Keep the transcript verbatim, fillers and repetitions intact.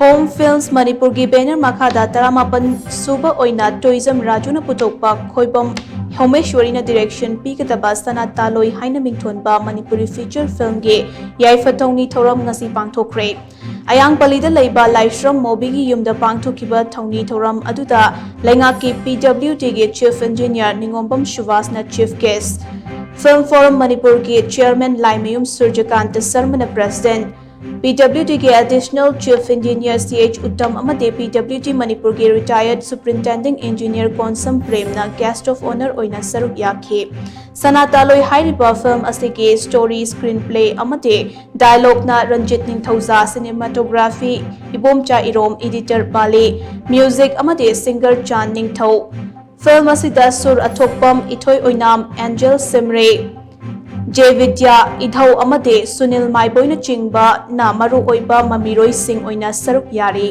Home Films ꯃꯅꯤꯄꯨꯔꯒꯤ banner ꯃꯈꯥꯗ ꯇꯔꯥꯃꯥꯄꯟ ꯁꯨꯕ ꯑꯣꯏꯅ ꯇꯣꯏꯖꯝ ꯔꯥꯖꯨꯅ ꯄꯨꯊꯣꯛꯄ ꯈꯣꯏꯕꯝ ꯍꯣꯃꯦꯁ꯭ꯋꯔꯤꯅ direction ꯄꯤꯒꯗꯕ ꯁꯅꯥ ꯇꯥꯂꯣꯏ ꯍꯥꯏꯅ ꯃꯤꯡꯊꯣꯟꯕ ꯃꯅꯤꯄꯨꯔꯤ feature filmꯒꯤ ꯌꯥꯏꯐ ꯊꯧꯅꯤ ꯊꯧꯔꯝ ꯉꯁꯤ ꯄꯥꯡꯊꯣꯛꯈ꯭ꯔꯦ꯫ ꯑꯌꯥꯡꯄꯜꯂꯤꯗ ꯂꯩꯕ ꯂꯥꯏꯁ꯭ꯔꯝ ꯃꯣꯕꯤꯒꯤ ꯌꯨꯝꯗ ꯄꯥꯡꯊꯣꯛꯈꯤꯕ ꯊꯧꯅꯤ ꯊꯧꯔꯝ ꯑꯗꯨꯗ ꯂꯩꯉꯥꯛꯀꯤ PWDꯒꯤ Chief Engineer ꯅꯤꯉꯣꯝꯕꯝ ꯁꯨꯕꯥꯁꯅ chief guest, Film Forum ꯃꯅꯤꯄꯨꯔꯒꯤ chairman ꯂꯥꯏꯃꯌꯨꯝ ꯁꯨꯔꯖꯀꯥꯟꯇ ꯁꯔꯃꯅ president, PWDꯒꯤ Additional Chief Engineer CH Uttam ꯑꯃꯗꯤ PWD ꯃꯅꯤꯄꯨꯔꯒꯤ retired superintending engineer Konsam ꯄ꯭ꯔꯦꯝꯅ guest of honour ꯑꯣꯏꯅ ꯁꯔꯨꯛ ꯌꯥꯈꯤ꯫ ꯁꯅꯥ ꯇꯥꯂꯣꯏ ꯍꯥꯏꯔꯤꯕ film ꯑꯁꯤꯒꯤ story, screenplay ꯑꯃꯗꯤ dialogueꯅ ꯔꯟꯖꯤꯠ ꯅꯤꯡꯊꯧꯖꯥ, cinematography ꯏꯕꯣꯝꯆꯥ ꯏꯔꯣꯝ, editor ꯕꯥꯂꯤ, music ꯑꯃꯗꯤ singer ꯆꯥꯟ ꯅꯤꯡꯊꯧ꯫ Film ꯑꯁꯤꯗ ꯁꯨꯔ ꯑꯊꯣꯛꯄꯝ, ꯏꯊꯣꯏ ꯑꯣꯏꯅꯥꯝ, ꯑꯦꯟꯖꯦꯜ ꯁꯤꯝꯔꯦ, ꯖꯦ ꯕꯤꯗ꯭ꯌꯥ, ꯏꯙꯧ ꯑꯃꯗꯤ ꯁꯨꯅꯤꯜ ꯃꯥꯏꯕꯣꯏꯅꯆꯤꯡꯕꯅ ꯃꯔꯨꯑꯣꯏꯕ ꯃꯃꯤꯔꯣꯏꯁꯤꯡ ꯑꯣꯏꯅ ꯁꯔꯨꯛ ꯌꯥꯔꯤ꯫